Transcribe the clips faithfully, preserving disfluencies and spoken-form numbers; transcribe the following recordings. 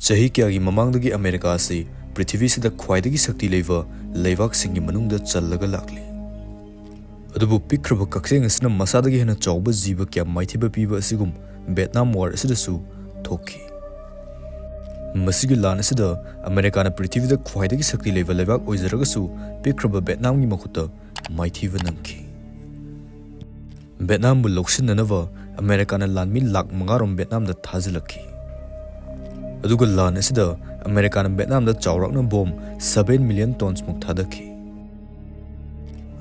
ꯆꯍꯤ ꯀꯌꯥꯒꯤ ꯃꯃꯥꯡꯗꯒꯤ ꯑꯃꯦꯔꯤꯀꯥ ꯑꯁꯤ ꯄ꯭ꯔꯤꯊꯤꯕꯤꯁꯤꯗ ꯈ꯭ꯋꯥꯏꯗꯒꯤ ꯁꯛꯇꯤ ꯂꯩꯕ ꯂꯩꯕꯥꯛꯁꯤꯡꯒꯤ ꯃꯅꯨꯡꯗ ꯆꯜꯂꯒ ꯂꯥꯛꯂꯤ꯫ ꯑꯗꯨꯕꯨ ꯄꯤꯛꯈ꯭ꯔꯕ ꯀꯛꯆꯦꯡ ꯑꯁꯤꯅ ꯃꯁꯥꯗꯒꯤ ꯍꯦꯟꯅ ꯆꯥꯎꯕ ꯖꯤꯕ ꯀꯌꯥ ꯃꯥꯏꯊꯤꯕ ꯄꯤꯕ ꯑꯁꯤꯒꯨꯝ ꯚꯦꯠꯅꯥꯝ ꯋꯥꯔ ꯑꯁꯤꯗꯁꯨ ꯊꯣꯛꯈꯤ꯫ ꯃꯁꯤꯒꯤ ꯂꯥꯟ ꯑꯁꯤꯗ ꯑꯃꯦꯔꯤꯀꯥꯅ ꯄ꯭ꯔꯤꯊꯤꯕꯤꯗ ꯈ꯭ꯋꯥꯏꯗꯒꯤ ꯁꯛꯇꯤ ꯂꯩꯕ ꯂꯩꯕꯥꯛ ꯑꯣꯏꯖꯔꯒꯁꯨ ꯄꯤꯛꯈ꯭ꯔꯕ ꯚꯦꯠꯅꯥꯝꯒꯤ ꯃꯈꯨꯠꯇ ꯃꯥꯏꯊꯤꯕ ꯅꯪꯈꯤ꯫ ꯚꯦꯠꯅꯥꯝꯕꯨ ꯂꯧꯁꯤꯟꯅꯅꯕ ꯑꯃꯦꯔꯤꯀꯥꯅ ꯂꯥꯟꯃꯤ ꯂꯥꯈ ꯃꯉꯥꯔꯣꯝ ꯚꯦꯠꯅꯥꯝꯗ ꯊꯥꯖꯤꯜꯂꯛꯈꯤ꯫ ꯑꯗꯨꯒ ꯂꯥꯟ ꯑꯁꯤꯗ ꯑꯃꯦꯔꯤꯀꯥꯅ ꯚꯦꯠꯅꯥꯝꯗ ꯆꯥꯎꯔꯥꯛꯅ ꯕꯣꯝ seven million tons ꯃꯨꯛ ꯊꯥꯗꯈꯤ꯫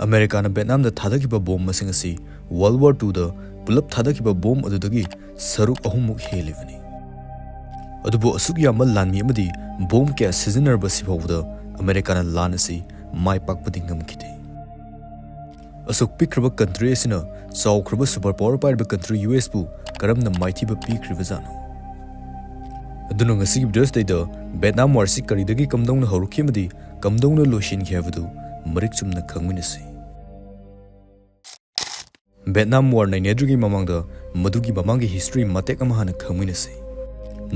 ꯑꯃꯦꯔꯤꯀꯥꯅ ꯚꯦꯠꯅꯥꯝꯗ ꯊꯥꯗꯈꯤꯕ ꯕꯣꯝ ꯃꯁꯤꯡ ꯑꯁꯤ World War Two ꯗ ꯄꯨꯂꯞ ꯊꯥꯗꯈꯤꯕ ꯕꯣꯝ ꯑꯗꯨꯗꯒꯤ ꯁꯔꯨꯛ ꯑꯍꯨꯝꯃꯨꯛ ꯍꯦꯜꯂꯤꯕꯅꯤ꯫ ꯑꯗꯨꯕꯨ ꯑꯁꯨꯛ ꯌꯥꯝꯕ ꯂꯥꯟꯃꯤ ꯑꯃꯗꯤ ꯕꯣꯝ ꯀꯌꯥ ꯁꯤꯖꯤꯟꯅꯔꯕ ꯁꯤꯐꯥꯎꯕꯗ ꯑꯃꯦꯔꯤꯀꯥꯅ ꯂꯥꯟ ꯑꯁꯤ ꯃꯥꯏ ꯄꯥꯛꯄꯗꯤ ꯉꯝꯈꯤꯗꯦ꯫ ꯑꯁꯨꯛ ꯄꯤꯛꯈ꯭ꯔꯕ ꯀꯟꯇ꯭ꯔꯤ ꯑꯁꯤꯅ ꯆꯥꯎꯈ꯭ꯔꯕ ꯁꯨꯄꯔ ꯄꯥꯋꯔ ꯄꯥꯏꯔꯤꯕ ꯀꯟꯇ꯭ꯔꯤ ꯌꯨ ꯑꯦꯁꯄꯨ ꯀꯔꯝꯅ ꯃꯥꯏꯊꯤꯕ ꯄꯤꯈ꯭ꯔꯤꯕꯖꯥꯠꯅꯣ? ꯑꯗꯨꯅ ꯉꯁꯤꯒꯤ ꯚꯤꯗꯤꯑꯣꯁꯤꯗꯩꯗ ꯚꯦꯠꯅꯥꯝ ꯋꯥꯔꯁꯤ ꯀꯔꯤꯗꯒꯤ ꯀꯝꯗꯧꯅ ꯍꯧꯔꯛꯈꯤ ꯑꯃꯗꯤ ꯀꯝꯗꯧꯅ ꯂꯣꯏꯁꯤꯟꯈꯤ ꯍꯥꯏꯕꯗꯨ ꯃꯔꯤꯛ ꯆꯨꯝꯅ ꯈꯪꯃꯤꯟꯅꯁꯤ꯫ ꯚꯦꯠꯅꯥꯝ ꯋꯥꯔ ꯅꯩꯅꯗ꯭ꯔꯤꯉꯩ ꯃꯃꯥꯡꯗ ꯃꯗꯨꯒꯤ ꯃꯃꯥꯡꯒꯤ ꯍꯤꯁꯇ꯭ꯔꯤ ꯃꯇꯦꯛ ꯑꯃ ꯍꯥꯟꯅ ꯈꯪꯃꯤꯟꯅꯁꯤ꯫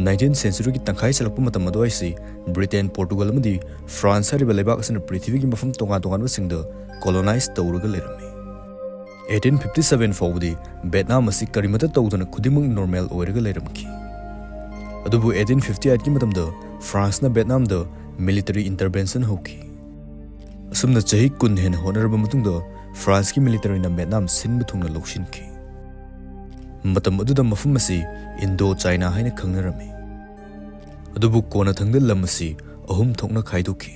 Nineteenth century ꯒꯤ ꯇꯪꯈꯥꯏ ꯆꯜꯂꯛꯄ ꯃꯇꯝ ꯑꯗꯨꯋꯥꯏꯁꯤ ꯕ꯭ꯔꯤꯇꯦꯟ, ꯄꯣꯔꯇꯨꯒꯜ ꯑꯃꯗꯤ ꯐ꯭ꯔꯥꯟꯁ ꯍꯥꯏꯔꯤꯕ ꯂꯩꯕꯥꯛ ꯑꯁꯤꯅ ꯄ꯭ꯔꯤꯊꯤꯕꯤꯒꯤ ꯃꯐꯝ ꯇꯣꯉꯥꯟ ꯇꯣꯉꯥꯟꯕꯁꯤꯡꯗ ꯀꯣꯂꯣꯅꯥꯏꯁ ꯇꯧꯔꯒ ꯂꯩꯔꯝꯃꯤ꯫ Eighteen fifty seven ꯐꯥꯎꯕꯗꯤ ꯚꯦꯠꯅꯥꯝ ꯑꯁꯤ ꯀꯔꯤꯃꯠꯇ ꯇꯧꯗꯅ ꯈꯨꯗꯤꯡꯃꯛ ꯅꯣꯔꯃꯦꯜ ꯑꯣꯏꯔꯒ ꯂꯩꯔꯝꯈꯤ꯫ ꯑꯗꯨꯕꯨ eighteen fifty eight ꯀꯤ ꯃꯇꯝꯗ ꯐ꯭ꯔꯥꯟꯁꯅ ꯚꯦꯠꯅꯥꯝꯗ ꯃꯤꯂꯤꯇꯔꯤ ꯏꯟꯇꯔꯚꯦꯟꯁꯟ ꯍꯧꯈꯤ꯫ ꯑꯁꯨꯝꯅ ꯆꯍꯤ ꯀꯨꯟ ꯍꯦꯟꯅ ꯍꯣꯠꯅꯔꯕ ꯃꯇꯨꯡꯗ ꯐ꯭ꯔꯥꯟꯁꯀꯤ ꯃꯤꯂꯤꯇꯔꯤꯅ ꯚꯦꯠꯅꯥꯝ ꯁꯤꯟꯕ ꯊꯨꯡꯅ ꯂꯧꯁꯤꯟꯈꯤ꯫ ꯃꯇꯝ ꯑꯗꯨꯗ ꯃꯐꯝ ꯑꯁꯤ ꯏꯟꯗꯣ ꯆꯥꯏꯅꯥ ꯍꯥꯏꯅ ꯈꯪꯅꯔꯝꯃꯤ꯫ ꯑꯗꯨꯕꯨ ꯀꯣꯟꯅꯊꯪꯗ ꯂꯝ ꯑꯁꯤ ꯑꯍꯨꯝ ꯊꯣꯛꯅ ꯈꯥꯏꯗꯣꯛꯈꯤ꯫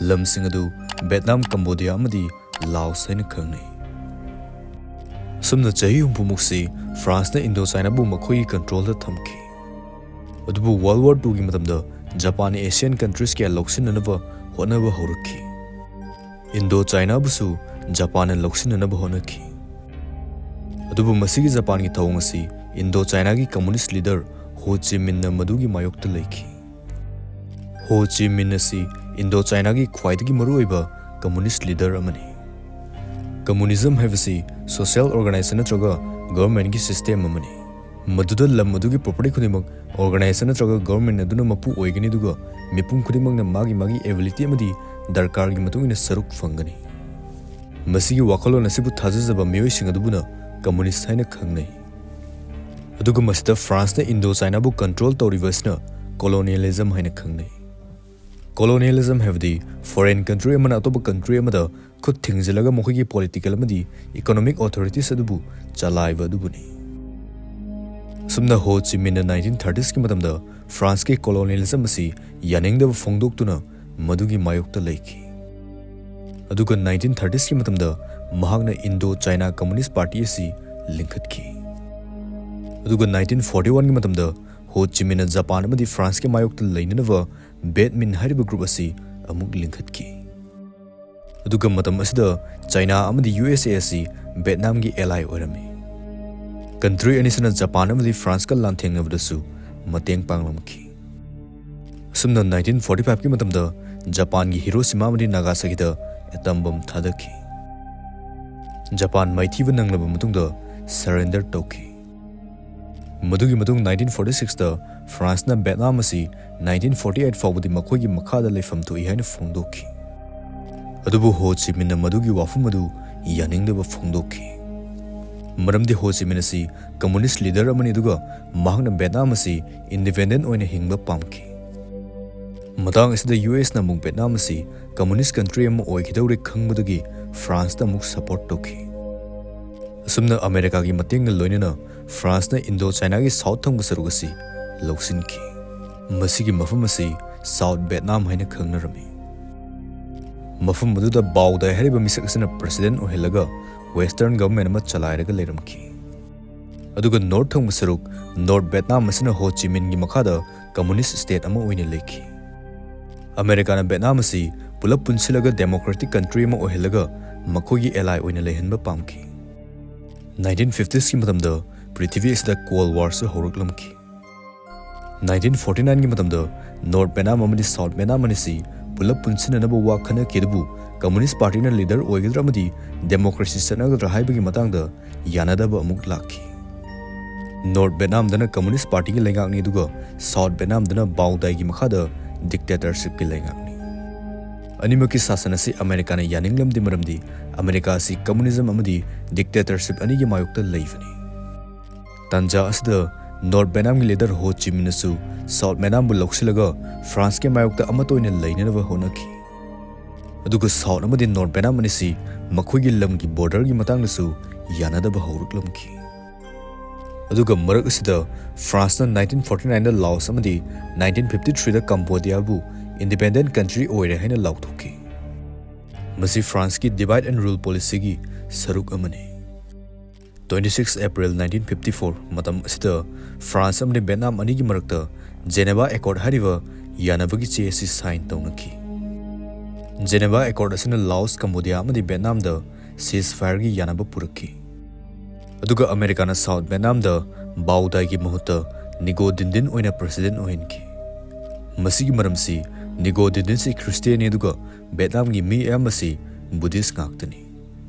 ꯂꯝꯁꯤꯡ ꯑꯗꯨ ꯚꯦꯠꯅꯥꯝ, ꯀꯝꯕꯣꯗꯤꯌꯥ ꯑꯃꯗꯤ ꯂꯥꯑꯣꯁ ꯍꯥꯏꯅ ꯈꯪꯅꯩ꯫ ꯑꯁꯨꯝꯅ ꯆꯍꯤ ꯍꯨꯝꯐꯨꯃꯨꯛꯁꯤ ꯐ꯭ꯔꯥꯟꯁꯅ ꯏꯟꯗꯣ ꯆꯥꯏꯅꯥꯕꯨ ꯃꯈꯣꯏꯒꯤ ꯀꯟꯇ꯭ꯔꯣꯜꯗ ꯊꯝꯈꯤ꯫ ꯑꯗꯨꯕꯨ World War Two ꯒꯤ ꯃꯇꯝꯗ ꯖꯄꯥꯟꯅ ꯑꯦꯁꯤꯌꯥꯟ ꯀꯟꯇ꯭ꯔꯤꯁ ꯀꯌꯥ ꯂꯧꯁꯤꯟꯅꯅꯕ ꯍꯣꯠꯅꯕ ꯍꯧꯔꯛꯈꯤ꯫ ꯏꯟꯗꯣ ꯆꯥꯏꯅꯥꯕꯨꯁꯨ ꯖꯄꯥꯟꯅ ꯂꯧꯁꯤꯟꯅꯅꯕ ꯍꯣꯠꯅꯈꯤ꯫ ꯑꯗꯨꯕꯨ ꯃꯁꯤꯒꯤ ꯖꯄꯥꯟꯒꯤ ꯊꯧꯑꯣꯡ ꯑꯁꯤ ꯏꯟꯗꯣ ꯆꯥꯏꯅꯥꯒꯤ ꯀꯝꯃꯨꯅꯤꯁ꯭ꯠ ꯂꯤꯗꯔ ꯍꯣ ꯆꯤ ꯃꯤꯟꯅ ꯃꯗꯨꯒꯤ ꯃꯥꯌꯣꯛꯇ ꯂꯩꯈꯤ꯫ ꯍꯣ ꯆꯤ ꯃꯤꯟ ꯑꯁꯤ ꯏꯟꯗꯣ ꯆꯥꯏꯅꯥꯒꯤ ꯈ꯭ꯋꯥꯏꯗꯒꯤ ꯃꯔꯨꯑꯣꯏꯕ ꯀꯝꯃꯨꯅꯤꯁ꯭ꯠ ꯂꯤꯗꯔ ꯑꯃꯅꯤ꯫ ꯀꯝꯃꯨꯅꯤꯖꯝ ꯍꯥꯏꯕꯁꯤ ꯁꯣꯁꯤꯌꯦꯜ ꯑꯣꯔꯒꯅꯥꯏꯖꯦꯁꯟ ꯅꯠꯇ꯭ꯔꯒ ꯒꯚꯔꯟꯃꯦꯟꯠꯀꯤ ꯁꯤꯁꯇꯦꯝ ꯑꯃꯅꯤ꯫ ꯃꯗꯨꯗ ꯂꯝ ꯑꯗꯨꯒꯤ property ꯈꯨꯗꯤꯡꯃꯛ organization ꯅꯠꯇ꯭ꯔꯒ government ꯑꯗꯨꯅ ꯃꯄꯨ ꯑꯣꯏꯒꯅꯤ, ꯑꯗꯨꯒ ꯃꯤꯄꯨꯝ ꯈꯨꯗꯤꯡꯃꯛꯅ ꯃꯥꯒꯤ ꯃꯥꯒꯤ ability ꯑꯃꯗꯤ ꯗꯔꯀꯥꯔꯒꯤ ꯃꯇꯨꯡ ꯏꯟꯅ ꯁꯔꯨꯛ ꯐꯪꯒꯅꯤ꯫ ꯃꯁꯤꯒꯤ ꯋꯥꯈꯜꯂꯣꯟ ꯑꯁꯤꯕꯨ ꯊꯥꯖꯖꯕ ꯃꯤꯑꯣꯏꯁꯤꯡ ꯑꯗꯨꯕꯨꯅ communist ꯍꯥꯏꯅ ꯈꯪꯅꯩ꯫ ꯑꯗꯨꯒ ꯃꯁꯤꯗ ꯐ꯭ꯔꯥꯟꯁꯅ ꯏꯟꯗꯣ ꯆꯥꯏꯅꯥꯕꯨ control ꯇꯧꯔꯤꯕ ꯑꯁꯤꯅ colonialism ꯍꯥꯏꯅ ꯈꯪꯅꯩ꯫ Colonialism ꯍꯥꯏꯕꯗꯤ foreign country ꯑꯃꯅ ꯑꯇꯣꯞꯄ country ꯑꯃꯗ ꯈꯨꯠ ꯊꯤꯡꯖꯤꯜꯂꯒ ꯃꯈꯣꯏꯒꯤ political ꯑꯃꯗꯤ economic authorities ꯑꯗꯨꯕꯨ ꯆꯂꯥꯏꯕ ꯑꯗꯨꯕꯨꯅꯤ꯫ ꯑꯁꯨꯝꯅ ꯍꯣ ꯆꯤ ꯃꯤꯟꯅ nineteen thirties ꯀꯤ ꯃꯇꯝꯗ ꯐ꯭ꯔꯥꯟꯁꯀꯤ colonialism ꯑꯁꯤ ꯌꯥꯅꯤꯡꯗꯕ ꯐꯣꯡꯗꯣꯛꯇꯨꯅ ꯃꯗꯨꯒꯤ ꯃꯥꯌꯣꯛꯇ ꯂꯩꯈꯤ꯫ ꯑꯗꯨꯒ nineteen thirties ꯀꯤ ꯃꯇꯝꯗ ꯃꯍꯥꯛꯅ ꯏꯟꯗꯣ ꯆꯥꯏꯅꯥ communist party ꯑꯁꯤ ꯂꯤꯡꯈꯠꯈꯤ꯫ ꯑꯗꯨꯒ nineteen forty one ꯒꯤ ꯃꯇꯝꯗ ꯍꯣ ꯆꯤ ꯃꯤꯟꯅ ꯖꯄꯥꯟ ꯑꯃꯗꯤ ꯐ꯭ꯔꯥꯟꯁꯀꯤ ꯃꯥꯌꯣꯛꯇ ꯂꯩꯅꯅꯕ ꯕꯦꯠ ꯃꯤꯟ ꯍꯥꯏꯔꯤꯕ group ꯑꯁꯤ ꯑꯃꯨꯛ ꯂꯤꯡꯈꯠꯈꯤ꯫ ꯑꯗꯨꯒ ꯃꯇꯝ ꯑꯁꯤꯗ ꯆꯥꯏꯅꯥ ꯑꯃꯗꯤ ꯌꯨ ꯑꯦꯁ ꯑꯦ ꯑꯁꯤ ꯚꯦꯠꯅꯥꯝꯒꯤ ally ꯑꯣꯏꯔꯝꯃꯤ꯫ Country ꯑꯅꯤꯁꯤꯅ ꯖꯄꯥꯟ ꯑꯃꯗꯤ ꯐ꯭ꯔꯥꯟꯁꯀ ꯂꯥꯟꯊꯦꯡꯅꯕꯗꯁꯨ ꯃꯇꯦꯡ ꯄꯥꯡꯂꯝꯈꯤ꯫ ꯑꯁꯨꯝꯅ nineteen forty five ꯀꯤ ꯃꯇꯝꯗ ꯖꯄꯥꯟꯒꯤ ꯍꯤꯔꯣꯁꯤꯃꯥ ꯑꯃꯗꯤ ꯅꯥꯒꯥꯁꯥꯀꯤꯗ atom bomb ꯊꯥꯗꯈꯤ꯫ ꯖꯄꯥꯟ ꯃꯥꯏꯊꯤꯕ ꯅꯪꯂꯕ ꯃꯇꯨꯡꯗ surrender ꯇꯧꯈꯤ꯫ ꯃꯗꯨꯒꯤ ꯃꯇꯨꯡ nineteen forty six ꯇ ꯐ꯭ꯔꯥꯟꯁꯅ ꯚꯦꯠꯅꯥꯝ ꯑꯁꯤ nineteen forty eight ꯐꯥꯎꯕꯗꯤ ꯃꯈꯣꯏꯒꯤ ꯃꯈꯥꯗ ꯂꯩꯐꯝ ꯊꯣꯛꯏ ꯍꯥꯏꯅ ꯐꯣꯡꯗꯣꯛꯈꯤ꯫ ꯑꯗꯨꯕꯨ ꯍꯣ ꯆꯤ ꯃꯤꯟꯅ ꯃꯗꯨꯒꯤ ꯋꯥꯐꯝ ꯑꯗꯨ ꯌꯥꯅꯤꯡꯗꯕ ꯐꯣꯡꯗꯣꯛꯈꯤ꯫ ꯃꯔꯝꯗꯤ ꯍꯣ ꯆꯤ ꯃꯤꯟ ꯑꯁꯤ communist leader ꯑꯃꯅꯤ, ꯑꯗꯨꯒ ꯃꯍꯥꯛꯅ ꯚꯦꯠꯅꯥꯝ ꯑꯁꯤ independent ꯑꯣꯏꯅ ꯍꯤꯡꯕ ꯄꯥꯝꯈꯤ꯫ ꯃꯇꯥꯡ ꯑꯁꯤꯗ ꯌꯨ ꯑꯦꯁꯅ ꯑꯃꯨꯛ ꯚꯦꯠꯅꯥꯝ ꯑꯁꯤ communist country ꯑꯃ ꯑꯣꯏꯈꯤꯗꯧꯔꯦ ꯈꯪꯕꯗꯒꯤ ꯐ꯭ꯔꯥꯟꯁꯇ ꯑꯃꯨꯛ support ꯇꯧꯈꯤ꯫ ꯑꯁꯨꯝꯅ ꯑꯃꯦꯔꯤꯀꯥꯒꯤ ꯃꯇꯦꯡꯅ ꯂꯣꯏꯅꯅ ꯐ꯭ꯔꯥꯟꯁꯅ ꯏꯟꯗꯣ ꯆꯥꯏꯅꯥꯒꯤ south ꯊꯪꯕ ꯁꯔꯨꯛ ꯑꯁꯤ ꯂꯧꯁꯤꯟꯈꯤ꯫ ꯃꯁꯤꯒꯤ ꯃꯐꯝ ꯑꯁꯤ South Vietnam ꯍꯥꯏꯅ ꯈꯪꯅꯔꯝꯃꯤ꯫ ꯃꯐꯝ ꯑꯗꯨꯗ ꯕꯥꯎ ꯗꯥꯏ ꯍꯥꯏꯔꯤꯕ ꯃꯤꯁꯛ ꯑꯁꯤꯅ president ꯑꯣꯏꯍꯜꯂꯒ western government ꯑꯃ ꯆꯂꯥꯏꯔꯒ ꯂꯩꯔꯝꯈꯤ꯫ ꯑꯗꯨꯒ north ꯊꯪꯕ ꯁꯔꯨꯛ North Vietnam ꯑꯁꯤꯅ ꯍꯣ ꯆꯤ ꯃꯤꯟꯒꯤ ꯃꯈꯥꯗ communist state ꯑꯃ ꯑꯣꯏꯅ ꯂꯩꯈꯤ꯫ ꯑꯃꯦꯔꯤꯀꯥꯅ ꯚꯦꯠꯅꯥꯝ ꯑꯁꯤ ꯄꯨꯂꯞ ꯄꯨꯟꯁꯤꯜꯂꯒ democratic country ꯑꯃ ꯑꯣꯏꯍꯜꯂꯒ ꯃꯈꯣꯏꯒꯤ ally ꯑꯣꯏꯅ ꯂꯩꯍꯟꯕ ꯄꯥꯝꯈꯤ꯫ nineteen fifties ꯀꯤ ꯃꯇꯝꯗ ꯄ꯭ꯔꯤꯊꯤꯕꯤ ꯑꯁꯤꯗ Cold War ꯁꯨ ꯍꯧꯔꯛꯂꯝꯈꯤ꯫ nineteen forty nine ꯒꯤ ꯃꯇꯝꯗ North Vietnam ꯑꯃꯗꯤ South Vietnam ꯑꯅꯤꯁꯤ ꯄꯨꯂꯞ ꯄꯨꯟꯁꯤꯟꯅꯅꯕ ꯋꯥ ꯈꯟꯅꯈꯤ, ꯑꯗꯨꯕꯨ Communist Party ꯅ leader ꯑꯣꯏꯒꯗ꯭ꯔꯥ ꯑꯃꯗꯤ democracy ꯆꯠꯅꯒꯗ꯭ꯔꯥ ꯍꯥꯏꯕꯒꯤ ꯃꯇꯥꯡꯗ ꯌꯥꯅꯗꯕ ꯑꯃꯨꯛ ꯂꯥꯛꯈꯤ꯫ ꯅꯣꯔꯠ ꯚꯦꯠꯅꯥꯝꯗꯅ ꯀꯝꯃꯨꯅꯤꯁ ꯄꯥꯔꯇꯤꯒꯤ ꯂꯩꯉꯥꯛꯅꯤ, ꯑꯗꯨꯒ ꯁꯥꯎꯠ ꯚꯦꯠꯅꯥꯝꯗꯅ ꯕꯥꯎꯗꯥꯏꯒꯤ ꯃꯈꯥꯗ ꯗꯤꯛꯇꯦꯇꯔꯁꯤꯞꯀꯤ ꯂꯩꯉꯥꯛꯅꯤ꯫ ꯑꯅꯤꯃꯛꯀꯤ ꯁꯥꯁꯟ ꯑꯁꯤ ꯑꯃꯦꯔꯤꯀꯥꯅ ꯌꯥꯅꯤꯡꯂꯝꯗꯦ, ꯃꯔꯝꯗꯤ ꯑꯃꯦꯔꯤꯀꯥ ꯑꯁꯤ ꯀꯝꯃꯨꯅꯤꯖꯝ ꯑꯃꯗꯤ ꯗꯤꯛꯇꯦꯇꯔꯁꯤꯞ ꯑꯅꯤꯒꯤ ꯃꯥꯌꯣꯛꯇ ꯂꯩꯕꯅꯤ꯫ ꯇꯥꯟꯖꯥ ꯑꯁꯤꯗ ꯅꯣꯔꯠ ꯚꯦꯠꯅꯥꯝꯒꯤ ꯂꯤꯗꯔ ꯍꯣ ꯆꯤ ꯃꯤꯟꯅꯁꯨ ꯁꯥꯎꯠ ꯚꯦꯠꯅꯥꯝꯕꯨ ꯂꯧꯁꯤꯜꯂꯒ ꯐ꯭ꯔꯥꯟꯁꯀꯤ ꯃꯥꯌꯣꯛꯇ ꯑꯃꯠꯇ ꯑꯣꯏꯅ ꯂꯩꯅꯅꯕ ꯍꯣꯠꯅꯈꯤ꯫ ꯑꯗꯨꯒ ꯁꯥꯎꯠ ꯑꯃꯗꯤ ꯅꯣꯔꯠ ꯚꯦꯠꯅꯥꯝ ꯑꯅꯤꯁꯤ ꯃꯈꯣꯏꯒꯤ ꯂꯝꯒꯤ ꯕꯣꯔꯗꯔꯒꯤ ꯃꯇꯥꯡꯗꯁꯨ ꯌꯥꯅꯗꯕ ꯍꯧꯔꯛꯂꯝꯈꯤ꯫ ꯑꯗꯨꯒ ꯃꯔꯛ ꯑꯁꯤꯗ ꯐ꯭ꯔꯥꯟꯁꯅ nineteen forty nineꯗ ꯂꯥꯑꯣꯁ ꯑꯃꯗꯤ nineteen fifty threeꯗ ꯀꯝꯕꯣꯗꯤꯌꯥꯕꯨ ꯏꯟꯗꯤꯄꯦꯟꯗꯦꯟꯠ ꯀꯟꯇ꯭ꯔꯤ ꯑꯣꯏꯔꯦ ꯍꯥꯏꯅ ꯂꯥꯎꯊꯣꯛꯈꯤ꯫ ꯃꯁꯤ ꯐ꯭ꯔꯥꯟꯁꯀꯤ divide and rule policyꯒꯤ ꯁꯔꯨꯛ ꯑꯃꯅꯤ꯫ Twenty six April nineteen fifty four ꯃꯇꯝ ꯑꯁꯤꯗ ꯐ꯭ꯔꯥꯟꯁ ꯑꯃꯗꯤ ꯚꯦꯠꯅꯥꯝ ꯑꯅꯤꯒꯤ ꯃꯔꯛꯇ ꯖꯦꯅꯦꯚꯥ ꯑꯦꯀꯣꯔꯗ ꯍꯥꯏꯔꯤꯕ ꯌꯥꯅꯕꯒꯤ ꯆꯦ ꯑꯁꯤ ꯁꯥꯏꯟ ꯇꯧꯅꯈꯤ꯫ ꯖꯦꯅꯦꯚꯥ ꯑꯦꯀꯣꯔꯗ ꯑꯁꯤꯅ ꯂꯥꯑꯣꯁ, ꯀꯝꯕꯣꯗꯤꯌꯥ ꯑꯃꯗꯤ ꯚꯦꯠꯅꯥꯝꯗ ceasefire ꯒꯤ ꯌꯥꯅꯕ ꯄꯨꯔꯛꯈꯤ꯫ ꯑꯗꯨꯒ ꯑꯃꯦꯔꯤꯀꯥꯅ ꯁꯥꯎꯠ ꯚꯦꯠꯅꯥꯝꯗ ꯕꯥꯎꯗꯥꯏꯒꯤ ꯃꯍꯨꯠꯇ ꯅꯤꯒꯣ ꯗꯤꯟꯗꯤꯟ ꯑꯣꯏꯅ ꯄ꯭ꯔꯦꯁꯤꯗꯦꯟꯠ ꯑꯣꯏꯍꯟꯈꯤ꯫ ꯃꯁꯤꯒꯤ ꯃꯔꯝꯁꯤ ꯅꯤꯒꯣ ꯗꯤꯟꯗꯤꯟꯁꯤ ꯈ꯭ꯔꯤꯁꯇꯤꯌꯥꯟꯅꯤ, ꯑꯗꯨꯒ ꯚꯦꯠꯅꯥꯝꯒꯤ ꯃꯤ ꯑꯌꯥꯝꯕꯁꯤ ꯕꯨꯙꯤꯁ ꯉꯥꯛꯇꯅꯤ꯫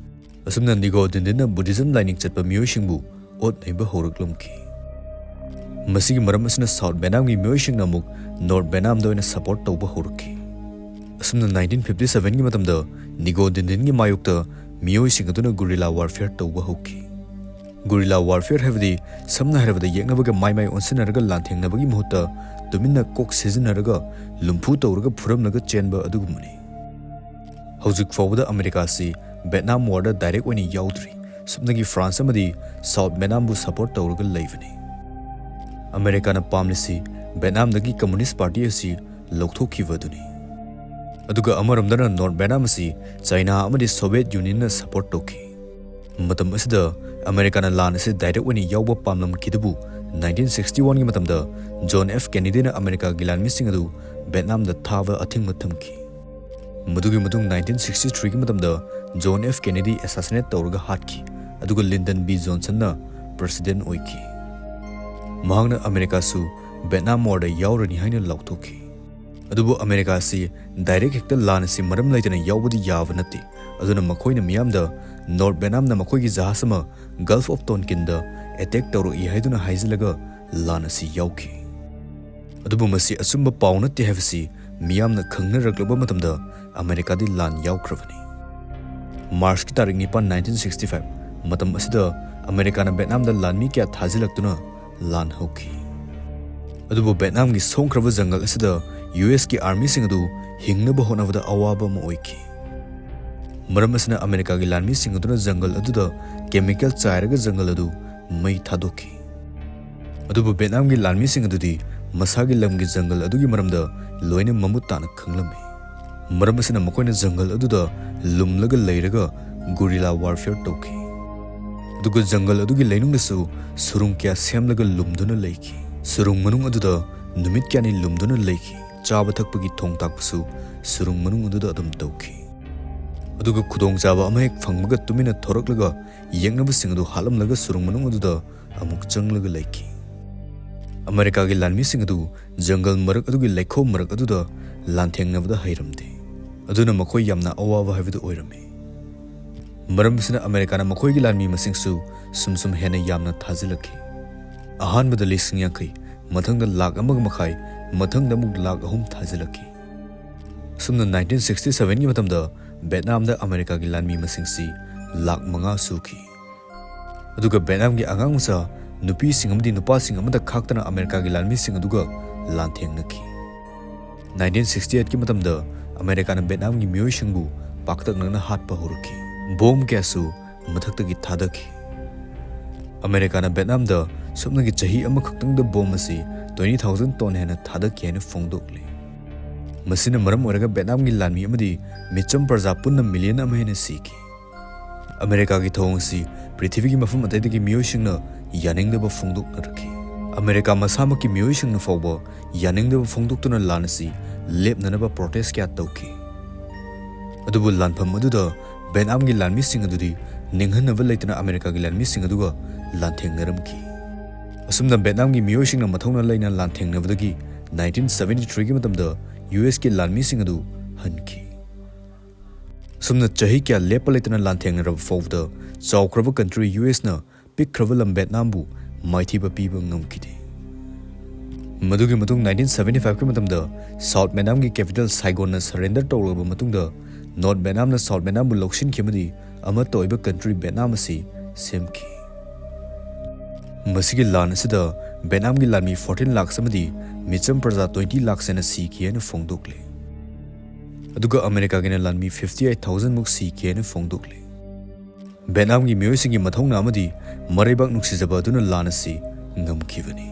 ꯑꯁꯨꯝꯅ ꯅꯤꯒꯣ ꯗꯤꯟꯗꯤꯟꯅ ꯕꯨꯙꯤꯖꯝ ꯂꯥꯏꯅꯤꯡ ꯆꯠꯄ ꯃꯤꯑꯣꯏꯁꯤꯡꯕꯨ ꯑꯣꯠ ꯅꯩꯕ ꯍꯧꯔꯛꯂꯝꯈꯤ꯫ ꯃꯁꯤꯒꯤ ꯃꯔꯝ ꯑꯁꯤꯅ ꯁꯥꯎꯠ ꯚꯦꯠꯅꯥꯝꯒꯤ ꯃꯤꯑꯣꯏꯁꯤꯡꯅ ꯑꯃꯨꯛ ꯅꯣꯔꯠ ꯚꯦꯠꯅꯥꯝꯗ ꯑꯣꯏꯅ ꯁꯄꯣꯔꯠ ꯇꯧꯕ ꯍꯧꯔꯛꯈꯤ꯫ ꯑꯁꯨꯝꯅ nineteen fifty sevenꯒꯤ ꯃꯇꯝꯗ ꯅꯤꯒꯣ ꯗꯤꯟꯗꯤꯟꯒꯤ ꯃꯥꯌꯣꯛꯇ ꯃꯤꯑꯣꯏꯁꯤꯡ ꯑꯗꯨꯅ ꯒꯨꯔꯤꯂꯥ ꯋꯥꯔꯐꯦꯌꯔ ꯇꯧꯕ ꯍꯧꯈꯤ꯫ ꯒꯨꯔꯤꯂꯥ ꯋꯥꯔꯐꯦꯌꯔ ꯍꯥꯏꯕꯗꯤ ꯁꯝꯅ ꯍꯥꯏꯔꯕꯗ ꯌꯦꯛꯅꯕꯒ ꯃꯥꯏ ꯃꯥꯏ ꯑꯣꯟꯁꯤꯟꯅꯔꯒ ꯂꯥꯟꯊꯦꯡꯅꯕꯒꯤ ꯃꯍꯨꯠꯇ ꯇꯨꯃꯤꯟꯅ ꯀꯣꯛ ꯁꯤꯖꯤꯟꯅꯔꯒ ꯂꯨꯝꯐꯨ ꯇꯧꯔꯒ ꯐꯨꯔꯝꯂꯒ ꯆꯦꯟꯕ ꯑꯗꯨꯒꯨꯝꯕꯅꯤ꯫ ꯍꯧꯖꯤꯛ ꯐꯥꯎꯕꯗ ꯑꯃꯦꯔꯤꯀꯥꯁꯤ ꯚꯦꯠꯅꯥꯝ ꯋꯥꯔꯗ ꯗꯥꯏꯔꯦꯛ ꯑꯣꯏꯅ ꯌꯥꯎꯗ꯭ꯔꯤ꯫ ꯁꯨꯞꯅꯒꯤ ꯐ꯭ꯔꯥꯟꯁ ꯑꯃꯗꯤ ꯁꯥꯎꯠ ꯚꯦꯠꯅꯥꯝꯕꯨ ꯁꯄꯣꯔꯠ ꯇꯧꯔꯒ ꯂꯩꯕꯅꯤ꯫ ꯑꯃꯦꯔꯤꯀꯥꯅ ꯄꯥꯝꯂꯤꯁꯤ ꯚꯦꯠꯅꯥꯝꯗꯒꯤ ꯀꯝꯃꯨꯅꯤꯁ ꯄꯥꯔꯇꯤ ꯑꯁꯤ ꯂꯧꯊꯣꯛꯈꯤꯕ ꯑꯗꯨꯅꯤ꯫ ꯑꯗꯨꯒ ꯑꯃꯔꯣꯝꯗꯅ ꯅꯣꯔꯠ ꯚꯦꯠꯅꯥꯝ ꯑꯁꯤ ꯆꯥꯏꯅꯥ ꯑꯃꯗꯤ ꯁꯣꯚꯤꯌꯦꯠ ꯌꯨꯅꯤꯌꯟꯅ ꯁꯄꯣꯔꯠ ꯇꯧꯈꯤ꯫ ꯃꯇꯝ ꯑꯁꯤꯗ ꯑꯃꯦꯔꯤꯀꯥꯅ ꯂꯥꯟ ꯑꯁꯤ ꯗꯥꯏꯔꯦꯛ ꯑꯣꯏꯅ ꯌꯥꯎꯕ ꯄꯥꯝꯂꯝꯈꯤꯗꯕꯨ nineteen sixty oneꯒꯤ ꯃꯇꯝꯗ ꯖꯣꯟ ꯑꯦꯐ ꯀꯦꯅꯦꯗꯤꯅ ꯑꯃꯦꯔꯤꯀꯥꯒꯤ ꯂꯥꯟꯃꯤꯁꯤꯡ ꯑꯗꯨ ꯚꯦꯠꯅꯥꯝꯗ ꯊꯥꯕ ꯑꯊꯤꯡꯕ ꯊꯝꯈꯤ꯫ ꯃꯗꯨꯒꯤ ꯃꯇꯨꯡ nineteen sixty threeꯒꯤ ꯃꯇꯝꯗ ꯖꯣꯟ ꯑꯦꯐ ꯀꯦꯅꯦꯗꯤ assassinate ꯇꯧꯔꯒ ꯍꯥꯠꯈꯤ, ꯑꯗꯨꯒ ꯂꯤꯟꯗꯟ ꯕꯤ ꯖꯣꯟꯁꯟꯅ ꯄ꯭ꯔꯦꯁꯤꯗꯦꯟꯠ ꯑꯣꯏꯈꯤ꯫ ꯃꯍꯥꯛꯅ ꯑꯃꯦꯔꯤꯀꯥꯁꯨ ꯚꯦꯠꯅꯥꯝ ꯋꯥꯔꯗ ꯌꯥꯎꯔꯅꯤ ꯍꯥꯏꯅ ꯂꯥꯎꯊꯣꯛꯈꯤ꯫ ꯑꯗꯨꯕꯨ ꯑꯃꯦꯔꯤꯀꯥ ꯑꯁꯤ ꯗꯥꯏꯔꯦꯛ ꯍꯦꯛꯇ ꯂꯥꯟ ꯑꯁꯤ ꯃꯔꯝ ꯂꯩꯇꯅ ꯌꯥꯎꯕꯗꯤ ꯌꯥꯕ ꯅꯠꯇꯦ꯫ ꯑꯗꯨꯅ ꯃꯈꯣꯏꯅ ꯃꯤꯌꯥꯝꯗ ꯅꯣꯔꯠ ꯚꯦꯠꯅꯥꯝꯅ ꯃꯈꯣꯏꯒꯤ ꯖꯍꯥꯖ ꯑꯃ ꯒꯜꯐ ꯑꯣꯐ ꯇꯣꯟꯀꯤꯟꯗ ꯑꯦꯇꯦꯛ ꯇꯧꯔꯛꯏ ꯍꯥꯏꯗꯨꯅ ꯍꯥꯏꯖꯤꯜꯂꯒ ꯂꯥꯟ ꯑꯁꯤ ꯌꯥꯎꯈꯤ꯫ ꯑꯗꯨꯕꯨ ꯃꯁꯤ ꯑꯆꯨꯝꯕ ꯄꯥꯎ ꯅꯠꯇꯦ ꯍꯥꯏꯕꯁꯤ ꯃꯤꯌꯥꯝꯅ ꯈꯪꯅꯔꯛꯂꯕ ꯃꯇꯝꯗ ꯑꯃꯦꯔꯤꯀꯥꯗꯤ ꯂꯥꯟ ꯌꯥꯎꯈ꯭ꯔꯕꯅꯤ꯫ ꯃꯥꯔꯆꯀꯤ ꯇꯥꯔꯤꯛ ꯅꯤꯄꯥꯟ, nineteen sixty five, ꯃꯇꯝ ꯑꯁꯤꯗ ꯑꯃꯦꯔꯤꯀꯥꯅ ꯚꯦꯠꯅꯥꯝꯗ ꯂꯥꯟꯃꯤ ꯀꯌꯥ ꯊꯥꯖꯤꯜꯂꯛꯇꯨꯅ ꯂꯥꯟ ꯍꯧꯈꯤ꯫ ꯑꯗꯨꯕꯨ ꯚꯦꯠꯅꯥꯝꯒꯤ ꯁꯣꯡꯈ꯭ꯔꯕ ꯖꯪꯒꯜ ꯑꯁꯤꯗ ꯌꯨ ꯑꯦꯁꯀꯤ ꯑꯥꯔꯃꯤꯁꯤꯡ ꯑꯗꯨ ꯍꯤꯡꯅꯕ ꯍꯣꯠꯅꯕꯗ ꯑꯋꯥꯕ ꯑꯃ ꯑꯣꯏꯈꯤ꯫ ꯃꯔꯝ ꯑꯁꯤꯅ ꯑꯃꯦꯔꯤꯀꯥꯒꯤ ꯂꯥꯟꯃꯤꯁꯤꯡ ꯑꯗꯨꯅ ꯖꯪꯒꯜ ꯑꯗꯨꯗ ꯀꯦꯃꯤꯀꯦꯜ ꯆꯥꯏꯔꯒ ꯖꯪꯒꯜ ꯑꯗꯨ ꯃꯩ ꯊꯥꯗꯣꯛꯈꯤ꯫ ꯑꯗꯨꯕꯨ ꯚꯦꯠꯅꯥꯝꯒꯤ ꯂꯥꯟꯃꯤꯁꯤꯡ ꯑꯗꯨꯗꯤ ꯃꯁꯥꯒꯤ ꯂꯝꯒꯤ ꯖꯪꯒꯜ ꯑꯗꯨꯒꯤ ꯃꯔꯝꯗ ꯂꯣꯏꯅ ꯃꯃꯨꯠ ꯇꯥꯅ ꯈꯪꯂꯝꯃꯤ꯫ ꯃꯔꯝ ꯑꯁꯤꯅ ꯃꯈꯣꯏꯅ ꯖꯪꯒꯜ ꯑꯗꯨꯗ ꯂꯨꯝꯂꯒ ꯂꯩꯔꯒ ꯒꯨꯔꯤꯂꯥ ꯋꯥꯔꯐꯤꯌꯔ ꯇꯧꯈꯤ꯫ ꯑꯗꯨꯒ ꯖꯪꯒꯜ ꯑꯗꯨꯒꯤ ꯂꯩꯅꯨꯡꯗꯁꯨ ꯁꯨꯔꯨꯡ ꯀꯌꯥ ꯁꯦꯝꯂꯒ ꯂꯨꯝꯗꯨꯅ ꯂꯩꯈꯤ꯫ ꯁꯨꯔꯨꯡ ꯃꯅꯨꯡ ꯑꯗꯨꯗ ꯅꯨꯃꯤꯠ ꯀꯌꯥꯅꯤ ꯂꯨꯝꯗꯨꯅ ꯂꯩꯈꯤ꯫ ꯆꯥꯕ ꯊꯛꯄꯒꯤ ꯊꯣꯡ ꯇꯥꯛꯄꯁꯨ ꯁꯨꯔꯨꯡ ꯃꯅꯨꯡ ꯑꯗꯨꯗ ꯑꯗꯨꯝ ꯇꯧꯈꯤ꯫ ꯑꯗꯨꯒ ꯈꯨꯗꯣꯡꯆꯥꯕ ꯑꯃ ꯍꯦꯛ ꯐꯪꯕꯒ ꯇꯨꯃꯤꯟꯅ ꯊꯣꯔꯛꯂꯒ ꯌꯦꯛꯅꯕꯁꯤꯡ ꯑꯗꯨ ꯍꯥꯠꯂꯝꯂꯒ ꯁꯨꯔꯨꯡ ꯃꯅꯨꯡ ꯑꯗꯨꯗ ꯑꯃꯨꯛ ꯆꯪꯂꯒ ꯂꯩꯈꯤ꯫ ꯑꯃꯦꯔꯤꯀꯥꯒꯤ ꯂꯥꯟꯃꯤꯁꯤꯡ ꯑꯗꯨ ꯖꯪꯒꯜ ꯃꯔꯛ ꯑꯗꯨꯒꯤ ꯂꯩꯈꯣꯝ ꯃꯔꯛ ꯑꯗꯨꯗ ꯂꯥꯟꯊꯦꯡꯅꯕꯗ ꯍꯩꯔꯝꯗꯦ꯫ ꯑꯗꯨꯅ ꯃꯈꯣꯏ ꯌꯥꯝꯅ ꯑꯋꯥꯕ ꯍꯥꯏꯕꯗꯨ ꯑꯣꯏꯔꯝꯃꯤ꯫ ꯃꯔꯝ ꯑꯁꯤꯅ ꯑꯃꯦꯔꯤꯀꯥꯅ ꯃꯈꯣꯏꯒꯤ ꯂꯥꯟꯃꯤ ꯃꯁꯤꯡꯁꯨ ꯁꯨꯝ ꯁꯨꯝ ꯍꯦꯟꯅ ꯌꯥꯝꯅ ꯊꯥꯖꯤꯜꯂꯛꯈꯤ꯫ ꯑꯍꯥꯟꯕꯗ ꯂꯤꯁꯤꯡ ꯌꯥꯡꯈꯩ, ꯃꯊꯪꯗ ꯂꯥꯈ ꯑꯃꯒ ꯃꯈꯥꯏ, ꯃꯊꯪꯗ ꯑꯃꯨꯛ ꯂꯥꯈ ꯑꯍꯨꯝ ꯊꯥꯖꯤꯜꯂꯛꯈꯤ꯫ ꯑꯁꯨꯝꯅ nineteen sixty seven ꯒꯤ ꯃꯇꯝꯗ ꯚꯦꯠꯅꯥꯝꯗ ꯑꯃꯦꯔꯤꯀꯥꯒꯤ ꯂꯥꯟꯃꯤ ꯃꯁꯤꯡꯁꯤ ꯂꯥꯈ ꯃꯉꯥ ꯁꯨꯈꯤ꯫ ꯑꯗꯨꯒ ꯚꯦꯠꯅꯥꯝꯒꯤ ꯑꯉꯥꯡ ꯃꯆꯥ, ꯅꯨꯄꯤꯁꯤꯡ ꯑꯃꯗꯤ ꯅꯨꯄꯥꯁꯤꯡ ꯑꯃꯠꯇ ꯈꯥꯛꯇꯅ ꯑꯃꯦꯔꯤꯀꯥꯒꯤ ꯂꯥꯟꯃꯤꯁꯤꯡ ꯑꯗꯨꯒ ꯂꯥꯟꯊꯦꯡꯅꯈꯤ꯫ Nineteen sixty eight ꯀꯤ ꯃꯇꯝꯗ ꯑꯃꯦꯔꯤꯀꯥꯅ ꯚꯦꯠꯅꯥꯝꯒꯤ ꯃꯤꯑꯣꯏꯁꯤꯡꯕꯨ ꯄꯥꯛꯇꯛꯅꯅ ꯍꯥꯠꯄ ꯍꯧꯔꯛꯈꯤ꯫ ꯕꯣꯝ ꯀꯌꯥꯁꯨ ꯃꯊꯛꯇꯒꯤ ꯊꯥꯗꯈꯤ꯫ ꯑꯃꯦꯔꯤꯀꯥꯅ ꯚꯦꯠꯅꯥꯝꯗ ꯁꯨꯞꯅꯒꯤ ꯆꯍꯤ ꯑꯃꯈꯛꯇꯪꯗ ꯕꯣꯝ ꯑꯁꯤ twenty thousand ton ꯍꯦꯟꯅ ꯊꯥꯗꯈꯤ ꯍꯥꯏꯅ ꯐꯣꯡꯗꯣꯛꯂꯤ꯫ ꯃꯁꯤꯅ ꯃꯔꯝ ꯑꯣꯏꯔꯒ ꯚꯦꯠꯅꯥꯝꯒꯤ ꯂꯥꯟꯃꯤ ꯑꯃꯗꯤ ꯃꯤꯆꯝ ꯄ꯭ꯔꯖꯥ ꯄꯨꯟꯅ ꯃꯤꯂꯤꯌꯟ ꯑꯃ ꯍꯦꯟꯅ ꯁꯤꯈꯤ꯫ ꯑꯃꯦꯔꯤꯀꯥꯒꯤ ꯊꯧꯑꯣꯡ ꯑꯁꯤ ꯄ꯭ꯔꯤꯊꯤꯕꯤꯒꯤ ꯃꯐꯝ ꯑꯇꯩꯗꯒꯤ ꯃꯤꯑꯣꯏꯁꯤꯡꯅ ꯌꯥꯅꯤꯡꯗꯕ ꯐꯣꯡꯗꯣꯛꯅꯔꯛꯈꯤ꯫ ꯑꯃꯦꯔꯤꯀꯥ ꯃꯁꯥꯃꯛꯀꯤ ꯃꯤꯑꯣꯏꯁꯤꯡꯅ ꯐꯥꯎꯕ ꯌꯥꯅꯤꯡꯗꯕ ꯐꯣꯡꯗꯣꯛꯇꯨꯅ ꯂꯥꯟ ꯑꯁꯤ ꯂꯦꯞꯅꯅꯕ ꯄ꯭ꯔꯣꯇꯦꯁ ꯀꯌꯥ ꯇꯧꯈꯤ꯫ ꯑꯗꯨꯕꯨ ꯂꯥꯟꯐꯝ ꯑꯗꯨꯗ ꯚꯦꯠꯅꯥꯝꯒꯤ ꯂꯥꯟꯃꯤꯁꯤꯡ ꯑꯗꯨꯗꯤ ꯅꯤꯡꯍꯟꯅꯕ ꯂꯩꯇꯅ ꯑꯃꯦꯔꯤꯀꯥꯒꯤ ꯂꯥꯟꯃꯤꯁꯤꯡ ꯑꯗꯨꯒ ꯂꯥꯟꯊꯦꯡꯅꯔꯝꯈꯤ꯫ ꯑꯁꯨꯝꯅ ꯚꯦꯠꯅꯥꯝꯒꯤ ꯃꯤꯑꯣꯏꯁꯤꯡꯅ ꯃꯊꯧꯅꯥ ꯂꯩꯅ ꯂꯥꯟꯊꯦꯡꯅꯕꯗꯒꯤ nineteen seventy three ꯒꯤ ꯃꯇꯝꯗ ꯌꯨ ꯑꯦꯁꯀꯤ ꯂꯥꯟꯃꯤꯁꯤꯡ ꯑꯗꯨ ꯍꯟꯈꯤ꯫ ꯑꯁꯨꯝꯅ ꯆꯍꯤ ꯀꯌꯥ ꯂꯦꯞꯄ ꯂꯩꯇꯅ ꯂꯥꯟꯊꯦꯡꯅꯔꯕ ꯐꯥꯎꯕꯗ ꯆꯥꯎꯈ꯭ꯔꯕ country U S ꯅ ꯄꯤꯛꯈ꯭ꯔꯕ ꯂꯝ ꯚꯦꯠꯅꯥꯝꯕꯨ ꯃꯥꯏꯊꯤꯕ ꯄꯤꯕ ꯉꯝꯈꯤꯗꯦ꯫ ꯃꯗꯨꯒꯤ ꯃꯇꯨꯡ nineteen seventy five ꯀꯤ ꯃꯇꯝꯗ South ꯚꯦꯠꯅꯥꯝꯒꯤ capital Saigon ꯅ surrender ꯇꯧꯔꯕ ꯃꯇꯨꯡꯗ North ꯚꯦꯠꯅꯥꯝꯅ South ꯚꯦꯠꯅꯥꯝꯕꯨ ꯂꯧꯁꯤꯟꯈꯤ ꯑꯃꯗꯤ ꯑꯃꯠꯇ ꯑꯣꯏꯕ country ꯚꯦꯠꯅꯥꯝ ꯑꯁꯤ ꯁꯦꯝꯈꯤ꯫ ꯃꯁꯤꯒꯤ ꯂꯥꯟ ꯑꯁꯤꯗ ꯚꯦꯠꯅꯥꯝꯒꯤ ꯂꯥꯟꯃꯤ fourteen lakhs ꯑꯃꯗꯤ ꯃꯤꯆꯝ ꯄ꯭ꯔꯖꯥ twenty lakhs ꯍꯦꯟꯅ ꯁꯤꯈꯤ ꯍꯥꯏꯅ ꯐꯣꯡꯗꯣꯛꯂꯤ꯫ ꯑꯗꯨꯒ ꯑꯃꯦꯔꯤꯀꯥꯒꯤꯅ ꯂꯥꯟꯃꯤ fifty eight thousand ꯃꯨꯛ ꯁꯤꯈꯤ ꯍꯥꯏꯅ ꯐꯣꯡꯗꯣꯛꯂꯤ꯫ ꯚꯦꯠꯅꯥꯝꯒꯤ ꯃꯤꯑꯣꯏꯁꯤꯡꯒꯤ ꯃꯊꯧꯅꯥ ꯑꯃꯗꯤ ꯃꯔꯩꯕꯥꯛ ꯅꯨꯡꯁꯤꯖꯕ ꯑꯗꯨꯅ ꯂꯥꯟ ꯑꯁꯤ ꯉꯝꯈꯤꯕꯅꯤ꯫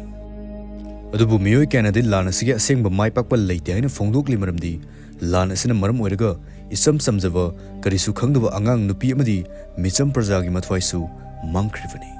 ꯑꯗꯨꯕꯨ ꯃꯤꯑꯣꯏ ꯀꯌꯥꯅꯗꯤ ꯂꯥꯟ ꯑꯁꯤꯒꯤ ꯑꯁꯦꯡꯕ ꯃꯥꯏ ꯄꯥꯛꯄ ꯂꯩꯇꯦ ꯍꯥꯏꯅ ꯐꯣꯡꯗꯣꯛꯂꯤ, ꯃꯔꯝꯗꯤ ꯂꯥꯟ ꯑꯁꯤꯅ ꯃꯔꯝ ꯑꯣꯏꯔꯒ ꯏꯆꯝ ꯆꯝꯖꯕ, ꯀꯔꯤꯁꯨ ꯈꯪꯗꯕ ꯑꯉꯥꯡ ꯅꯨꯄꯤ ꯑꯃꯗꯤ ꯃꯤꯆꯝ ꯄ꯭ꯔꯖꯥꯒꯤ ꯃꯊ꯭ꯋꯥꯏꯁꯨ ꯃꯥꯡꯈ꯭ꯔꯤꯕꯅꯤ꯫